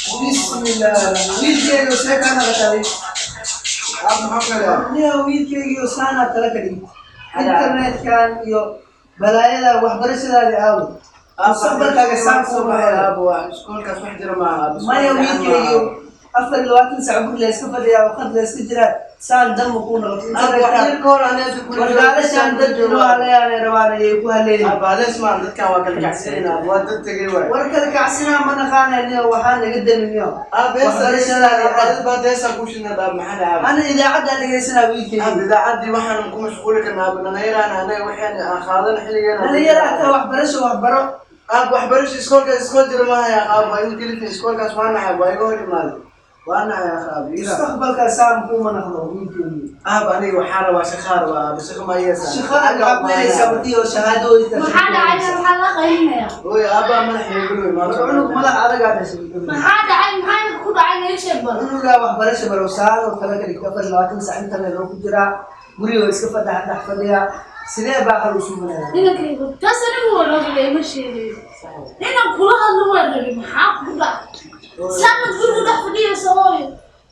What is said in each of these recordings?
Bismillah, wiilkeyga see kaa naqatay? Aab, maxaa kale? Niyo, wiilkeygiio saanaa tala ka dhigid internetkan iyo balaayada, waxbarashadaadi aawo, mustaqbalkaaga saan kuu noqonaya. Aab, waa iskoolkaas, wax jira maaha, aab. Maya, wiilkeygiio, 24 saac guri la iska fadhiyaa oo qad la iska jiraa, saan danma kuu noqoto. Aab, wax internetka yar ka hor aniga guriga. Wargaalashaan dad inoo haleeyaanay rabaan, ayay ku haleeyin. Aab, halees maan, dadkan waa kala kacsanayna, aab, waa dad tegay waay. War kala kacsinaa ma naqaanayniyo, waxaan naga daminiyo. Aab, heesa. Waxbarashadaadi Aab, baad heesa ku shidnaad, aab, maxaa dhahay, aab? Ana idaacaddaa dhegaysanaa, Aab, wiilkeygi. Idaacaddii waxaan ku mashquuli karnaa, aab, dhalinyaraan anaga, waxaan aan qaadan xilligeena. Dhalinyara hataa waxbarasho, waxbaro. Aab, waxbarasho, iskoolkaas iskool jira maaha, aab, waa igu kelifin iskoolkaas, waa naxay, waa iga hor imaaday, waa naxay, aab, ila. Mustaqbalkaa saan kuuma naqdo, wiilkeygi. Aab, aniga waxaa rabaa shaqaa rabaa, aab, shaqa ma yeesaan? Shaqada waxaa ku helaysaa wadii oo shahaadooyinka. Maxaa dhacay? Maxaa la qaylinayaa? Oy, aabaa madax igu wey maanta. Cunug madax adagaa dhashay. Maxaa dhacay? Maxaa idinku ku dhacay? Noo sheeg bal. Cunugaa waxbarasho barow, saan oo kale ka dhigta, 24 saac internet oo ku jiraa, guriga oo iska fadha dhex fadhiya, sidee baa xal u suganaya? Inankayga taas anigu waa ragay, ima sheegayo inaan kula hadlo, waa rabay. Maxaa kugu dhacay? Saamad guriga dhex fadhiyaysa, hooyo?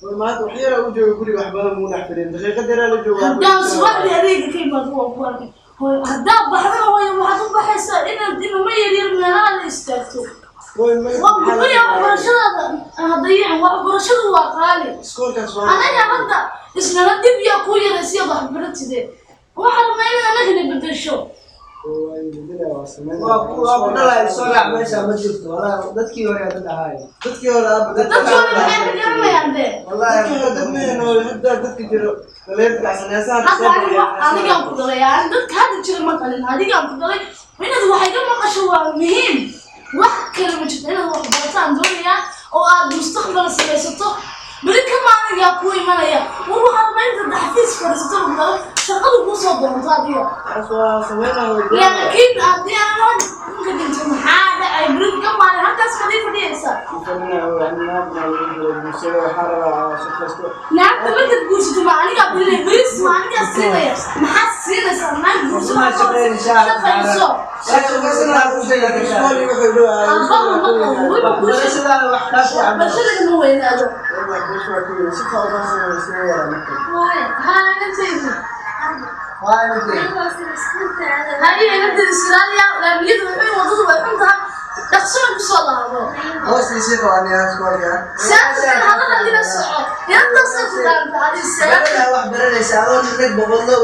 Oy, maanta wax yaraa u jooga guriga, wax badan muu dhex fadhiyin, daqiiqad yaraa la jooga. Haddaan subaxdii adeega ka imaado waa ku arkay, hooyo. Haddaa baxdana, hooyo, waxaad u baxaysaa inaad inama yaryar meelaha la istaagto. Oy, Waa gubaya waxbarashadaada hadayaan, waxbarashadu waa qaali. Iskoolkaas waa Anaga hadda isnala dib yaa kuu yaraysiyaad waxbaratide, waxaa rabnaa inaad anagana bedesho. Waa ku dhalay, soo raac, meesha ma jirto walaa, dadkii hore dad ahaay. Dadkii hore, aaba. Dadkii hore maxay ka garanayaan dee? Wallahi. Dadkii hore dad mehen oo hadda dadka jiro dhalinyarta kacsan heesaha. Hadda aniga adigaan ku dhalay, ani dadka hadda jira ma qalin, adigaan ku dhalay. Inaad wax iga maqasho waa muhiim, wax kale ma jirto. Inaad wax barataan doonayaa oo aad mustaqbal samaysato. Beri ka maalin yaa kuu imanaya? War waxaad rabaa intaad xafiis fadhiisato, lagu dhalo shaqadu kuu soo doonto adiga. Taas waa sameynaa way. Laakiin haddii aan ninka dhinto, maxaa dhacay? Beri ka maalin halkaas fadhiyaysaa. Waxaa rabaa shaqaysto. Naagta markaad guursato, ma anigaa bilinay beriis? Ma anigaa siinaya? Maxaad siinaysaa naag guursato? Shaqayso. Aabaha ma qabo, wuxuu kuu sheegay. Waxbarashadaada wax kaa fiican. Waxbarashada ma weynaado. Waaya haa, inantaydu. Waa inantay. Haye, inantaydu, islaaliya laamiyadu waxay wadadu way xun tahay, dhaqsona kusoo laabo. Saaka hadala ila soco, inantaasay ku dhaanta adi saaka. Gabadha wax baranaysa adoo rag boqollo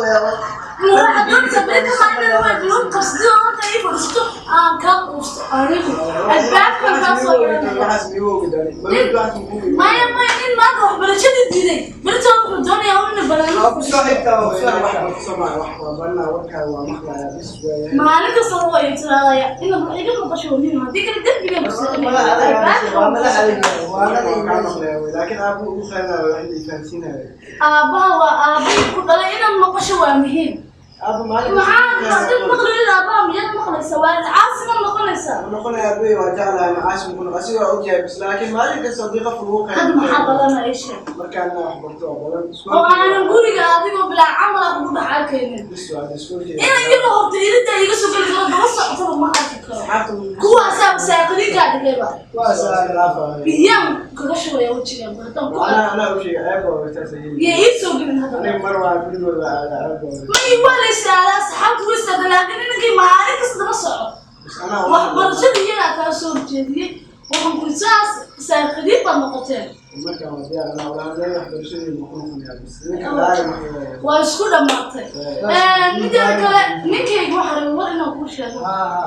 Waxaad doonaysaa beri ka maalin way bilowd qabsatid oo halka ii fadhiisato, aan kaa quusto anigu, albaabkan kaa soo xiranaya. Maya, maya, nin maanta waxbarashadii diiday beritoon wuxuu doonayaa inuu banaano. Waa ku soo xigtaa, waa ku soo xigtaa. Maalin kasta waa ii tiraadaya inaad wax iga maqasho waa muhiim, haddii kale dembiga ku Madax adag waa madax adag, waa Laakiin aabu ugu khaynayo wax la ifahansiinayo. Aabbaha waa aabbihii ku dhalay, inaad maqasho waa muhiim. Aaba, maalin Maxaa hadii maqlid aabbaha, miyaad maqlaysaa? Waa caasima noqonaysaa. Noqonaya aabay, waa jeclahay, macaasim ku noqo, asiga waa ogyahay bis, laakiin maalin kasta haddii qof lagu Hadda maxaa balana ii sheeg? Markaan wax barto waa balan. Oo aanan guriga adigoo bilaa camal ah kugu dhex arkaynin. Bis waa iskoolkeeda. Inan iyagoo horta irida iga soo geli karo, daba socotaba ma arki karo. Asxaabta. Kuwaasaa masaaqiliinkaa dhigayba. Kuwaas khilaafaya. Biyaan kaga shubaya wejiga haddaan ku arko. Anaa u sheegay, ceeb waa taas ayay. Iyo ii soo gelin hadda. Aniga mar waa gurigooda aada, ceeb waa. May, waa la istaagaa, asxaabta way istaagaa, laakiin inankii maalin kasta daba soco. Bis anaa Waxbarashada iyagaa kaa soo horjeediyey, waxaan kuri saas saaqiliin baad noqoteen. Markaan waa diyaar, anaa wala hadlay, waxbarashadeedu ku noqonayaa bis ninka laaya maxay. Waa isku dhammaatay. Mideeda kale, ninkayga waxaa rabay war inaan kuu sheego.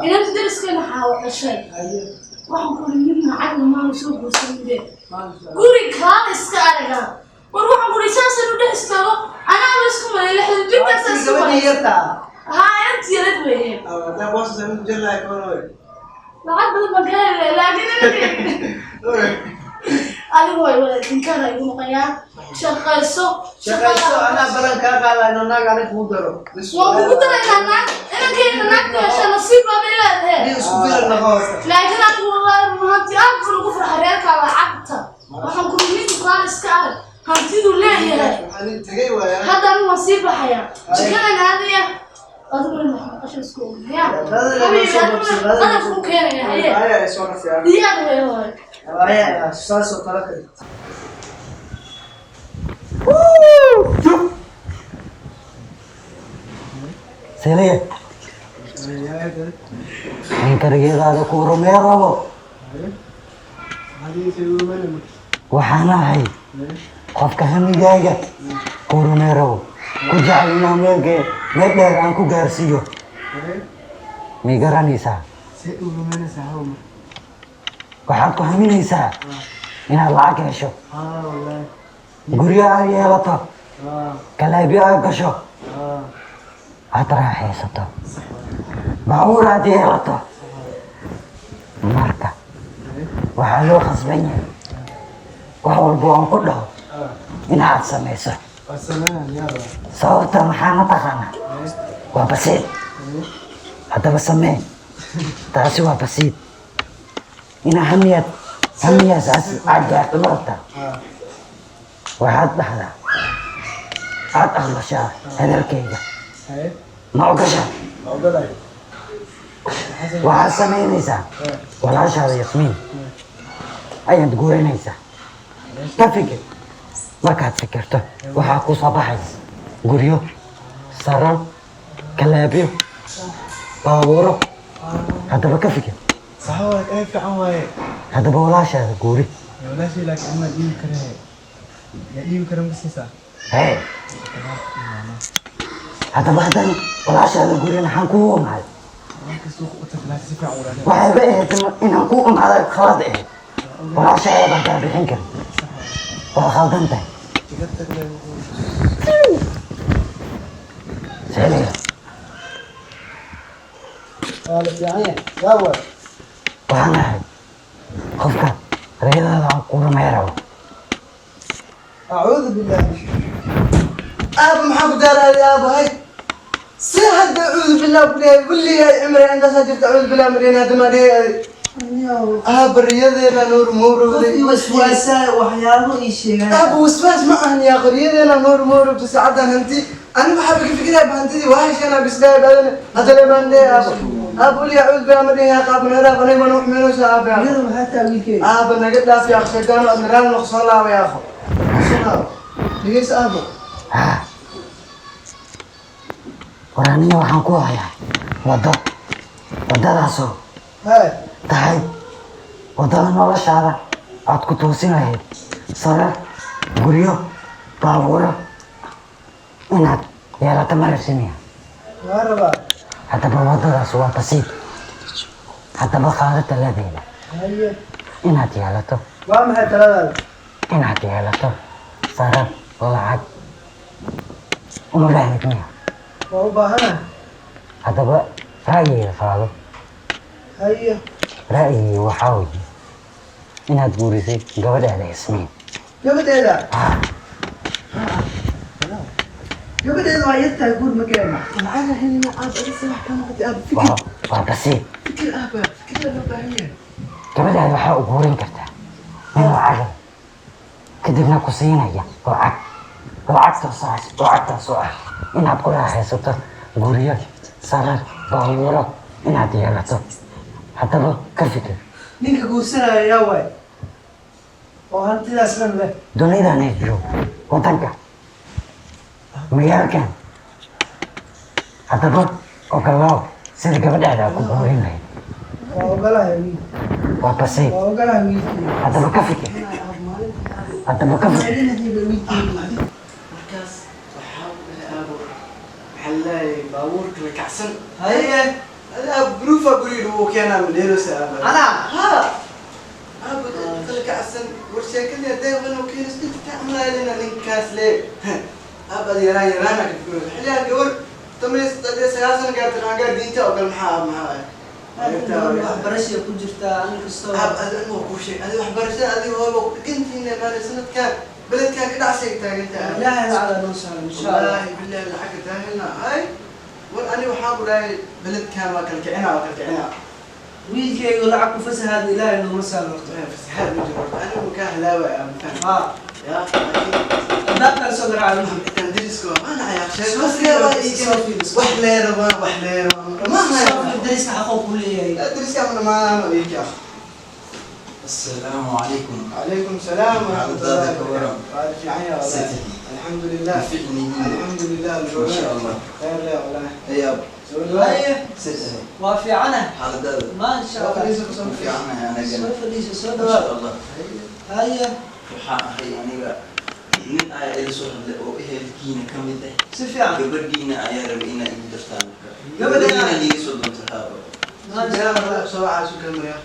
Inanta deriskeena xaawo dhashay, waxaan kuri nin lacag maanu soo guursanide, guri kaala iska aragaa. War waxaan kuri saasaan u dhex istaago, anaa la isku malay 60 jirkaasa isku Gabadhii malay. yartaa? Haa, inanti yarad weeye. Haddaa boosas anu jelahay kono. Lacag badan baan ka helay, laakiin inankayga adigu way wada dinkaana igu noqoyaa. Shaqayso. Shaqayso, anaa balan kaa qaadayno, naag aniga kugu daro. Waan kugu daraynaa naag, inankayna naagta hesha nasiib baaba leedahay. Nin isku filan noqo horta. Laakiin anigu wallaahi ruhantii aad baan ugu farxa reerkaa lacagta. Waxaan kuri ninku kaal iska arag. Hantiduu leeyahay. Waxaan tagay waaya. Hadda anigu waan sii baxayaa, jikadan aadaya. Adigu in wax maqasho isku ognayaa. Qadada Habiibi, noo soo adiguna qabso, qadada. qadar kuu keenaya. Haye. Haya, soo nasiya. Diyaar way hooy. Haya, saasoo kale ka dhig. Seliya, ninka riyadaada kuu rumee rabo. Waxaan ahay qofka hamigaaga kuu rumee rabo, ku jecel inaan meel dheer aan ku gaarsiiyo. May garanaysaa? Waxaad ku haminaysaa inaad lacag hesho, guryo aad yeelato, kalaabyo aad gasho, aad raaxaysato, baabuur aad yeelato. Marka waxaa loo khasban yahay wax walbo aan ku dhaho inaad samayso. Sababta maxaa ma taqaanaa? Waa basiid. Haddaba samee. Taasi waa basiid. Inaa hamiyaad hamiyaas aad gaarto ma rabtaa? Waxaad dhahdaa, aad aqbashaa hadalkayga. Ma ogashaa? Waxaad samaynaysaa, walaashaada Yasmiin ayaad guurinaysaa. Ka fikir. Markaad fikirto, waxaa ku soo baxaysa guryo, sarar, kalaabyo, baabuuro. Haddaba ka fikir. Sax waay, ee fiican waaye. Haddaba walaashaada guuri. Walaashii, laakiin ma dhiibi kare, yaa dhiibi kara? Ma siisaa? Hee, haddaba haddaan walaashaada guurin, maxaan kugu imaaday? Marka suuqa u tag, laakiin si fiican walaashay. Waxayba ahayd inaan kuu imaaday khalad ahayd. Walaashaada baan kaa bixin karin, waa khaldan tahay. Iga tag le. Seliya. Waa la fiican yahay, yaa waay? Waxaan ahay qofka riyadaada aan ku rumey rabo. Acuudu billahi. Aaba, maxaa ku daaraaday? Aaba, hay, si hadda acuudu billah ku leeyahay kulligaay cimri intaasaa jirta. Acuudu billah marina hadda maa dhihay aaba, riyadeena nuur mowrowday. Qofkii waswaasa waxyaabo ii sheegaan. Aaba, waswaas ma ahan yaa, qaryadeena nuur mowrowda saacadan. Hanti ani waxaa ka fikiraya hantidii waa hesheena bisdaay badan hadda le baan leeyahay. Aaba, aaba, weli acuudu billah ma dhihin yaa, qaab naga dhaaf, aniga mana wax meelosha aaba. Riyada maxaa taa, wiilkeyga? Aaba, naga dhaaf yaa, shaydaano admiraal noq, soo laaba yaa, akho, soo laaba, dhegeysa aaba. Ha, war aniga waxaan ku hayaa waddo, waddadaasoo hay tahay waddada noloshaada aad ku toosin lahayd, sarar, guryo, baabuuro inaad yeelato. Ma rabsimiya? Waa rabaa. Haddaba waddadaas waa basiid. Haddaba qaado taladeeda. Haye. Inaad yeelato. Waa maxay taladaada? Inaad yeelato sarar, lacag uma baahnid miya? Waa u baahanahay. Haddaba ra'yiga qaado. Haye. Ra'yigii waxaa weeye inaad guurisay gabadhaada Yasmiin. Gabadheeda? Ah. Gabadheeda waa yartahay, guur ma keena. Lacag helina aab, adiga wax ka maqatay aab, fikir. Waa basiid. Fikir aaba, fikir loo baahan yahay. Gabadhaada waxaa u guurin kartaa nin lacag kadibna ku siinaya lacag, lacagtaasoo ah inaad ku raaxaysato guryo, sarar, baabuuro inaad yeelato. Haddaba ka fikir. Ninka guursanaya yaa waay oo hantidaas dhan leh? Dunidan ay joogo, wadanka, magaalkan. Haddaba ogolaaw sida gabadhaada ku guurin lahayd. Waa ogolahay wiil. Waa basiid. Waa ogolahay, wiilkeyga. Haddaba ka fikir, haddaba ka fikir. Maalinadiiba, wiilkeyga. Markaas waxaa u dhahay aabo, maxaa laleeyahay, baabuurka la kacsan. Haye, aab, gruufa guriga lagu keenaa madheerosa aaba. Anaa? Ha, aabo, dadka la kacsan. War sheekadii hadday wana keenis inta tacmalayna ninkaas le. Aab, ad yaraan yaraana ka fikiro xilligan gabar 19 gaartay qaangaar diinta ogol. Maxaa aab, maxaa? Waxbarashay ku jirtaa nin kastoo. Aab, adi waa kuu sheeg, adi waxbarashada adiga hooba ku dhigantihiin maali sanadkan beledkan ka dhacsay taaganta. Ilaahay lacala noo sahlo, insha Allah. Wallaahi billahi lacagta taahilna ay. War ani waxaan ku dhahay beledkan waa kala kicinaa, waa kala kicinaa. Wiilkaygu lacag ku fasahaad Ilaahay nooma sahlo horta. Fasaxaad ma jiro horta, anigu kaa halaawaya, ma fahmi? Haa. Ya, laakiin Albaabkaa soo garaaca wiilkeyga. intaan deriska waa maanaya Soo fiiri, soo fiiri. Wax lee rabaan, wax lee rabaan Soo dhamaanaya. fiiri, dariska xaqoo kuu leeyahay. Deriska ma dhamaanaya iika. السلام عليكم. عليكم السلام ورحمة الله. هذا كورم. وعلى في عيني والله. ستي. الحمد لله. فعلني. الحمد لله. ما شاء الله. خير يا والله. يا Haye, ستي. waa fiicana. هذا ده. Maasha Allah. في عنا أنا Soo جنة. fadhiiso, soo ما dhawaad. شاء الله. Haye, waxaa ahay aniga nin ayaa ila soo hadlay oo ehelkiina ka mid ah. si fiican. Gabadhiina ayaa rabay inaa igu dartaan marka. Gabadhiina? Gabadhiina liiga soo doonta haaba. Maasha Allah. soo caasu kalmaya.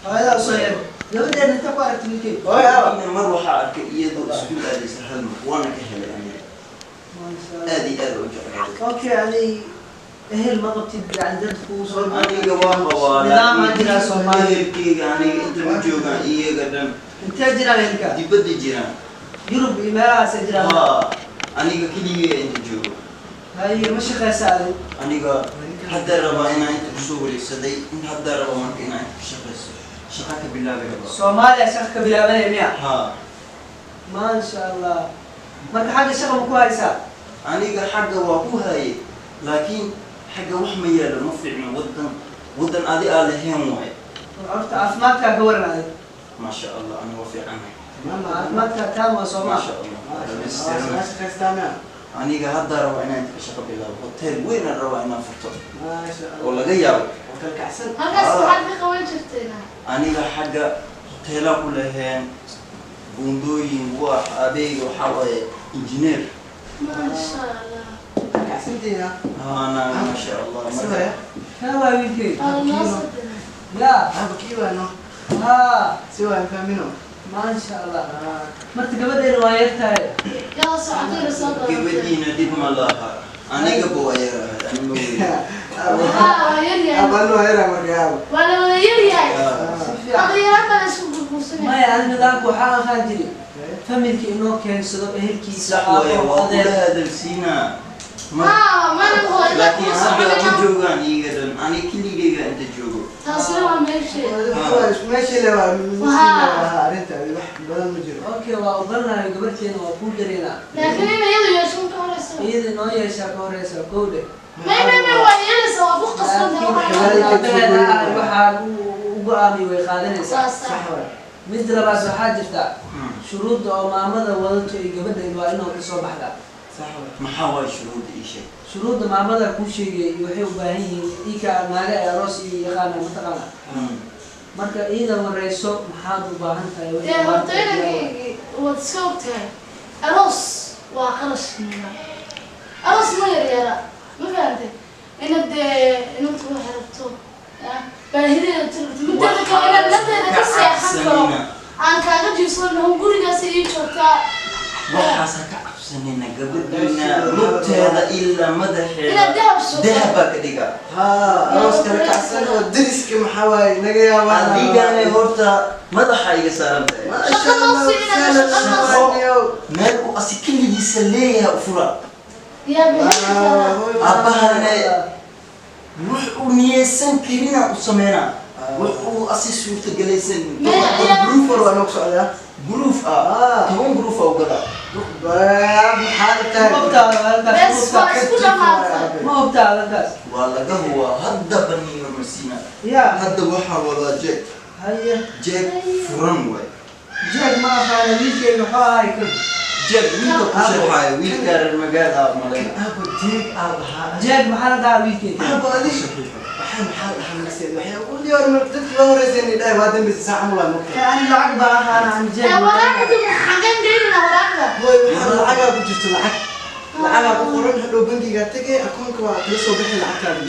Hooyadaa usoo yeer. Gabadheena inta ku aragtay wiilkeyga. Hooy aaba. Gabadhiina mar waxaa arkay iyadoo iskuul aadaysa hal mar, waana ka helay aniga. Maasha Allah. Aad iyo aad u jeclaaday. Okay, ani ehel ma qabtid, yani dad kugu soo Aniga waa qabaa. Nidaam Laakiin aa jiraa Soomaaliya. Ehelkeyga aniga inta ma joogaan iyaga dhan. Intee jiraan ehelka? Dibadda jiraan. Yurub iyo meelahaasay jiraan. Haa, aniga keligay inta joogo. Haye, ma shaqaysaa adi? Aniga hadda rabaa inaan inta kusoo wareegsaday, in hadda rabo marka inaan inta ka shaqayso, shaqa ka bilaabi rabaa. Soomaaliya shaqa ka bilaabanaya miya? Haa. Maasha Allah. Marka xagga shaqa ma ku haysaa? Aniga xagga waa ku haye, laakiin xagga wax ma yaalo, ma fiicno wadan, wadan adi aa lahayn waaye. Horta caafimaadkaa ka waran adi. Maasha Allah, aniga waa fiicanahay. Caafimaadkaa taam waa Soomaa. Maasha Allah, dhammaystiran. Aniga hadda rabaa inaan inta ka shaqa bilaabo, hotel weyn aan rabaa inaan furto ما شاء oo الله. laga yaabo. وكالكعسل. Halkaas maxaad ka qaban jirteena? Aniga xagga hoteela ku laheen, buundooyin, wax adeeg, waxaa waaye engineer. Maasha Allah. كعسلتي يا. Haana, maasha Allah. سوى. Kaa waa wiilkeyga. Waa noo soo diray. Ya. أبو كيوا نو. Haa. سوى فاهمينه. Maasha Allah. Marka gabadheena waa yar tahay. Yaa socotayna soo dooratay. Gabadhiina dhib ma laha, aniga ba waa yarahay, aniga weyn. Haa, waa yar yahay. أبو هيرا مرقاب. Waa la wada yar yahay. Si fiican. Hadda yaraan baa la isku gurgursanaya. Maya, ani nidaamka waxaa ahaan jiray familka inoo keensado ehelkiisa. Sax waaye, aabbo, waa adeer. kula hadalsiinaa. Haa, mana hooyada Laakiin kuma hadda ma soconayno. joogaan iyaga dhan, aniga keligayga inta joogo. Taasna waa meesheeda. ماشي لا أنت بدل مجرد. Okay, waa ogolnahay, gabarteena waa kuu dareynaa. Laakiin in iyadu yeesho ka horeysa. Iyada inoo yeeshaa ka horeysa kowdhe. May may may, waa yeelaysa, waa ku qasbanta Laakiin waxaa. aabaheeda ah waxaa u go-aamay way qaadanaysaa. Waa sax. صح. Mid labaad waxaa jirta shuruudda oo maamada wadato iyo gabadha waa inoo kasoo baxdaa. صح. Maxaa waay shuruudda? Ii sheeg. Shuruudda maamada kuu sheegay waxay u baahan yihiin ika naaga ee aroos iyo yaqaana mataqaana. Marka iyada wareyso, maxaad u baahan tahay? Waxay Dee u baahan horta tahay. inankaygi waad iska ogtahay, aroos waa qarash miya, aroos ma yaryara, ma fahantay? Inaad dee inantu waxay rabto ya baahideeda tirabto, mideeda kale inaad nafteeda ka seexan karo aan kaaga jiibsano gurigaas ii joogtaa. Waxaas ha ka cabsanina, gabadhiina lugteeda ilaa madaxeeda Inaad dahab soo dahab baa ka dhigaa. ها أروس كالكعسل ودرسك محاوي نجيا. Adigane horta madaxa iga saaran tahay. ما شاء الله. Meel uu asi keligiisa leeyahay u fura. Yaa bixin. Aabbahane wux uu niyeysan karina u sameynaa, wax uu asi suurtagelaysan. بروفر وانا اقصد Gruuf ah, 10 gruuf ah u gadaa. Ma ogtaa halkaas? Bes Ma waa ogtaa? isku dhamaatay. Ma ogtaa halkaas? Waa laga huwaa hadda baniyo marsiina. Ya. Hadda waxaa wadaa jeeg. Haye. Jeeg furan waay. Jeeg ma aqaana wiilkeyga, waxaa ahay kan. Jeeg wiilka ku sharxaayo, wiilka reer magaalada malayna. ابو ديك ابها. Jeeg maxaa la dhahaa wiilkeyga? ابو ادي waxaa maxaa dhahaa nafseed waxay ugu diyaar marka dadka la horeysan dhahay waa dambi saac mula mugta. Ani lacag baa aqaana aan jeeg. Ee waraaqda xagan geynina waraaqda. Hooy, waxaa lacagaa ku jirto, lacag lacagaa ku qoran, hadhow bangigaa tagay akoonka waa kala soo bixi lacagtaada.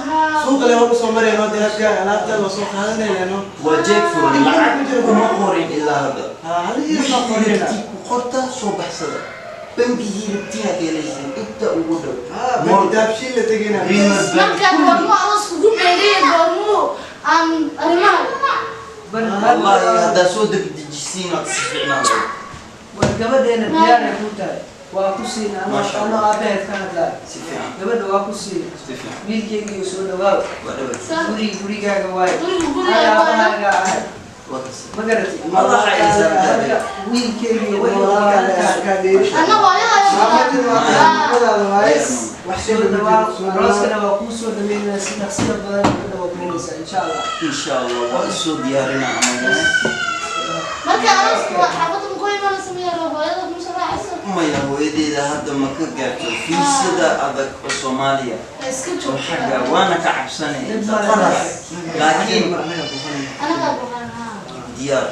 Haa. Suuqa le hor usoo marayno dahabka alaabtaada waa soo qaadanayno. Waa jeeg furan, lacag kuma qorin ilaa hadda. Hal iyo Wixii qorina. rabti ku qorta, soo baxsada, bangigii rabtiina ka helaysan inta ugu dhow. Bangi dahabshiil la tegayna. Premier Bank. Markaa goormuu aroos kugu beegaya, goormuu aan arrimaha? Wallahi haddaa soo degdejisiin waad si fiicnaan lahayd. War gabadheena diyaaray kuu tahay, waa ku siin ano. Maasha Ano Allah. aabaheed ka hadlaay. Si fiican. Gabadha waa ku siin. Si fiican. Wiilkeygiiyo soo dhawaaw. Waa dhawaad. Sa- Gurigaaga waaye. Gurigu Ay, gurigaaga waaye. aabahaaga ahay. Waa kas. Ma garatay? Madaxa ay saartay. Wiilkeygii wixii oo gacanta. Anna hooyada Wax Soo dhawaa, arooskana waa kuu soo dhaweynaa si dhaqsiya badan gabadha waa kuhelaysaa insha Allah. Insha Allah waa isoo diyaarinaa amaya. Marka arooska waa xaafadda ma ku imanaysa miyaa hooyada kuma soo raacayso? Maya, hooyadeeda hadda ma ka gaarto fiisada adag oo Soomaaliya Iska oo joogta. Xagga waana ka cabsanay qarax, laakiin Anagaa buqaan haa. Diyaar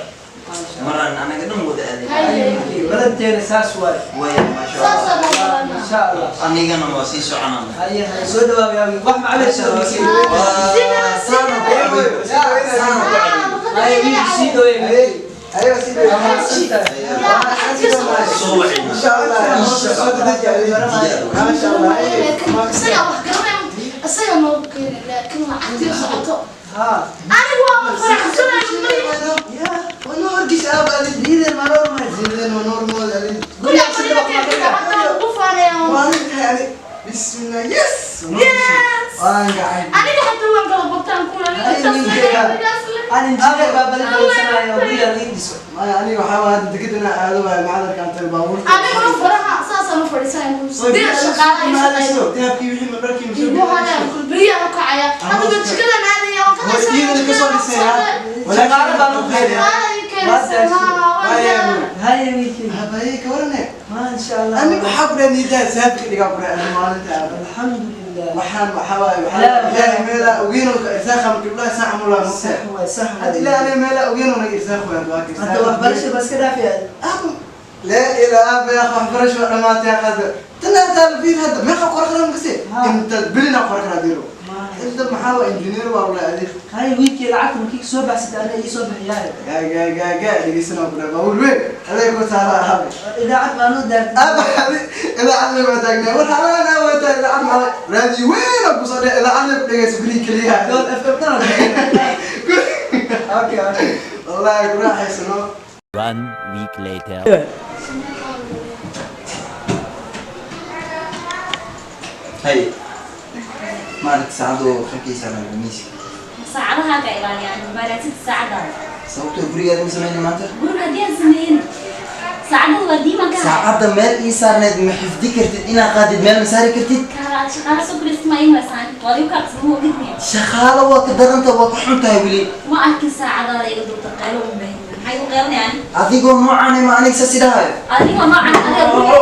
maraan anaga dhan wada aaday. Haye. Balanteena saas waaye. Waya, maasha Allah. Saasaa loo baranaa. Insha Allah. Anigana waa sii soconana. Haye haye, soo dhawaab yaa wiil. Wax macalaysa. Saana ku cabay, saana ku cabay. Haye wiil, sii dhaweey wiil. Soo wacina. Isagaa wax garanaya, isagaa noo keenay, laakiin lacagtii socoto. Haa. Anigu waa faraxsanahay. Liidan ma normal. Guriga fadhiga keentay lacagta ugu faanaya. Bismillah, yes. Yes. Waan gacay. Aniga xataa waan kala bartaan kuna. Aan injineer baa balan balansanaayo oo guriga laga dhiso. Maya, aniga waxaa waa hadda deked inaan aado waayo macdarkaan tahay baabuurta. Aniguna faraha saasaan u fadhiisanaya. Sideed shaqaale ay shaqeeyaan. Dahabkii wixii ma dharkii ma soo Igu hadaan beriyaa u kacaya. Hadda baan jikadan aadaya, waan ka Iidana ka soo dhisay. Shaqaale baan u keenay. Shaqaale keenaysa. Haa, waan garan. Haye wiilkeyga. Habaye ka warane. Maasha Allah. Aniga waxaa ku dhahay niidaa saabka dhigaa ku dhahay aniga maalinta aado. Alxamdulillah. Waxaan waxaa waaye waxaa ilaahay meelaa ogeyn oo ka irsaaqam gabdhaha saaca mulaa mugta. Sax waay, sax waay. Hadda ilaahay aniga meelaa ogeyn oo naga irsaaq waay waa ka irsaaq. Hadda waxbarasha baa iska dhaafaya. Laa ilaaha illa Allah, waxbarasho waa dhamaatay hadda. Tan hadda la fiir hadda meeqa qor karaa makasi? Inta bilina qor karaa diro. Inta maxaa waa engineer waa wala adeeg. Haye wiilkii, lacagta markii soo baxsatay aniga ii soo bixiyaay. Gaa gaa gaa gaa dhegeysanaa ku dhahay baabuur weyn. Adeeg ku saara ahabe. Idaacad baan u daartay. Aba idaacad ma taagnaa. War halaan aa wata idaacad ma raadiyo weyn oo ku soo dhacay idaacad ku dhegeyso guriga kaliya. Doon FM dhan. Okay, okay. Wallahi ku raaxaysano. One week later. Hay, maaragta saacaddu xaggiisa miiska. Saacadahaaga ilaaliyaan maaraatid saacadaada. Sababtoo gurigaada ma samayna maanta. Guriga haddii aan sameeyin saacadada waa diiman ka. Saacadda meel ii saarneed ma xifdi kartid? Inaad qaadid meel ma saari kartid? Kaala shaqaala soo gurista ma imaysaan waa igu kaaqsama ogid miya? Shaqaalo waa ka daranta, waa ka xun tahay weli. Ma arkin saacadaada iga duubta qaylo u baahin maxay u qaylinayaan? Adigoo noocan ma aniga saas idhahayo? Adigoo noocan adiga guriga.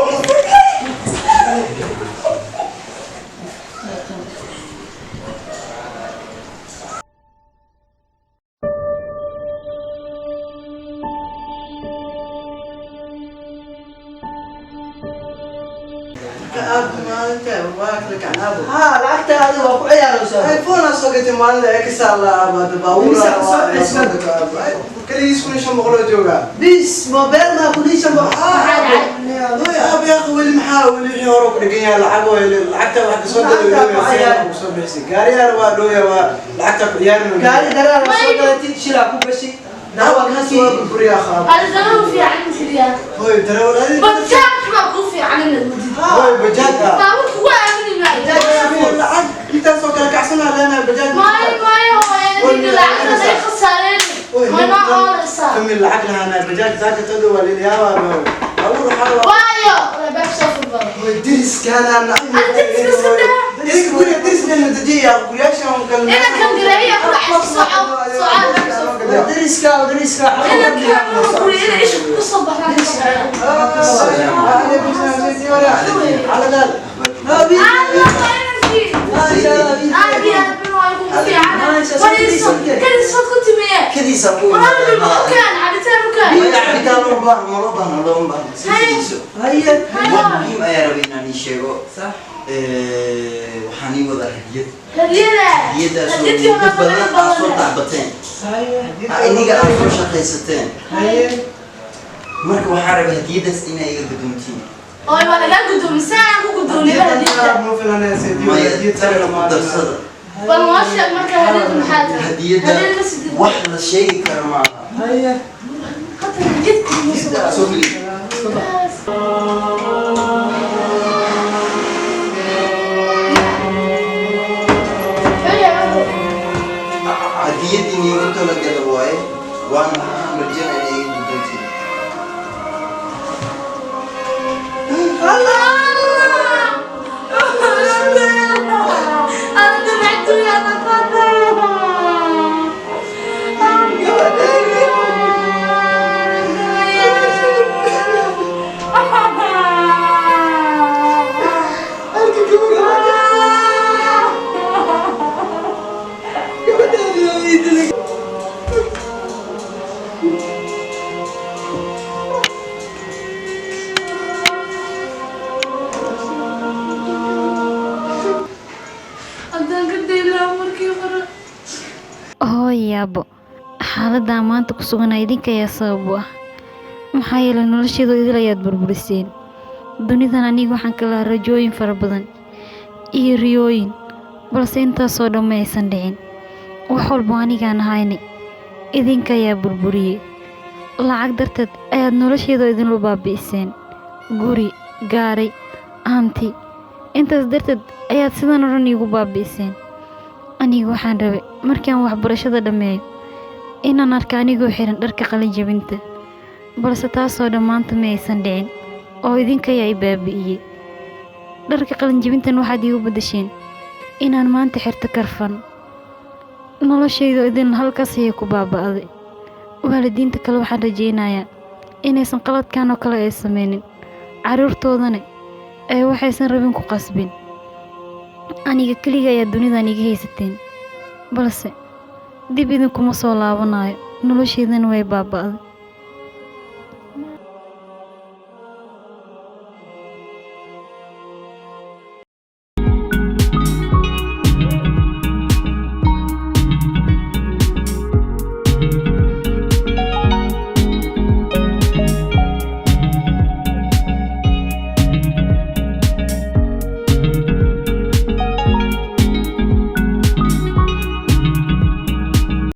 Aad maalinta waa kala kacnaabo. Haa, lacagta adiga waa ku ciyaaraysaa. iPhone aan soo gatay maalinta ee ka saala abaada baabuur. Imisa soo ceshan? Kaligiis 1500 oo joogaa. Bis mobile ma kunisha ma. Hooy aab yaa weli maxaa weli wixii hore ku dhegan yahay lacag oo lacagta wax ka soo Lacagta ku ciyaar. dalay soo bixisay gaariyaal waa dhooya waa lacagta ku ciyaarin. Gaari daraar soo gadatid shilaa ku gashi. Daawalkaas waa burburiyaa qaab. Adi darar u fiican tiriyaa. Hooy darawal adiga. Bajaaj baa kuu fiican inaad wadid. Hooy bajaaj ah. Baabuurka waa aamini maayo. Lacag intaasoo kale kacsanaa leenahay bajaaj. Maayo maayo hooyadii lacagta ay khasaareen. Way noo ooleysaa. Famil lacag lahaanaa bajaaj saaka todo waa lilyaabaa baabuur waxaa waa. Waayo, albaab soo furbaday. Hooy deriskaanaa Deriska iska daa. Idinka guriga derisna la dejiya guryaashan oo kale. Ina kan gareeya ku dhacay soco soco albaab soo furbaday. Dariska dariska. Ina kan guriga ina isha ku soo baxaan. Haa, Allah inankii. Maasha Allah. Aad iyo aad bin waa kugu fiican. Fadhiiso, kadisood ku timiye. Kadiisa ku Walaal u kaan, cabitaan u kaan. Maya, cabitaan loo baahno, ma loo baahno, looma baahno. Sii fadhiiso. Haye. Wax muhiim ayaa rabay inaan ii sheego. Sax. Waxaan ii wadaa hadiyad. Hadiyada. Hadiyadaasoo Hadiyadii muddo hore badan aad soo badan. tacbateen. Haye. Iniga aad soo shaqaysateen. Haye. Marka waxaan rabay hadiyadaas inay iga guddoontiin. Oo waa lagaa guddoomiyey, saan aan ku guddoomiyey hadiyada. Maya, tan ku darsada. Bal noo sheeg marka hadiyadu maxaa tahay? Hadiyadda Hadiyad ma sidid. wax la sheegi karo maaha. Haye. Hadda hadiyad kuma soo. Soo geli. Haya. Hadiyadii niigu talagala waaye. Waana waxaan rajaynaya inay iga guddoontiin. Haddaan ka daylaa markii hore. Hooy yaabo, xaaladda maanta ku sugan idinka ayaa sabab u ah, maxaa yeelay nolosheedu idil ayaad burburiseen. Dunidan aniga waxaan ka lahaa rajooyin fara badan iyo riyooyin, balse intaasoo dhan ma aysan dhicin. Wax walba anigaan ahayne idinka ayaa burburiyey. Lacag darteed ayaad nolosheedu idinlu baabi'iseen, guri, gaaray, hanti, intaas darteed ayaad sidan oo dhan iigu baabi'iseen. Aniga waxaan rabay markaan waxbarashada dhammeeyo inaan arko anigoo xiran dharka qalin jebinta, balse taasoo dhan maanta ma aysan dhicin oo idinka ayaa i baabi'iyey. Dharka qalin jebintan waxaad iigu beddesheen inaan maanta xirto karfan. Noloshayda idin halkaas ayay ku baaba'day. Waalidiinta kale waxaan rajaynayaa inaysan qaladkan oo kale ay sameynin, carruurtoodana ay waxaysan rabin ku qasbin. Aniga keliga ayaa dunidan iga haysateen, balse dib idinkuma soo laabanayo, noloshaydana way baaba'day.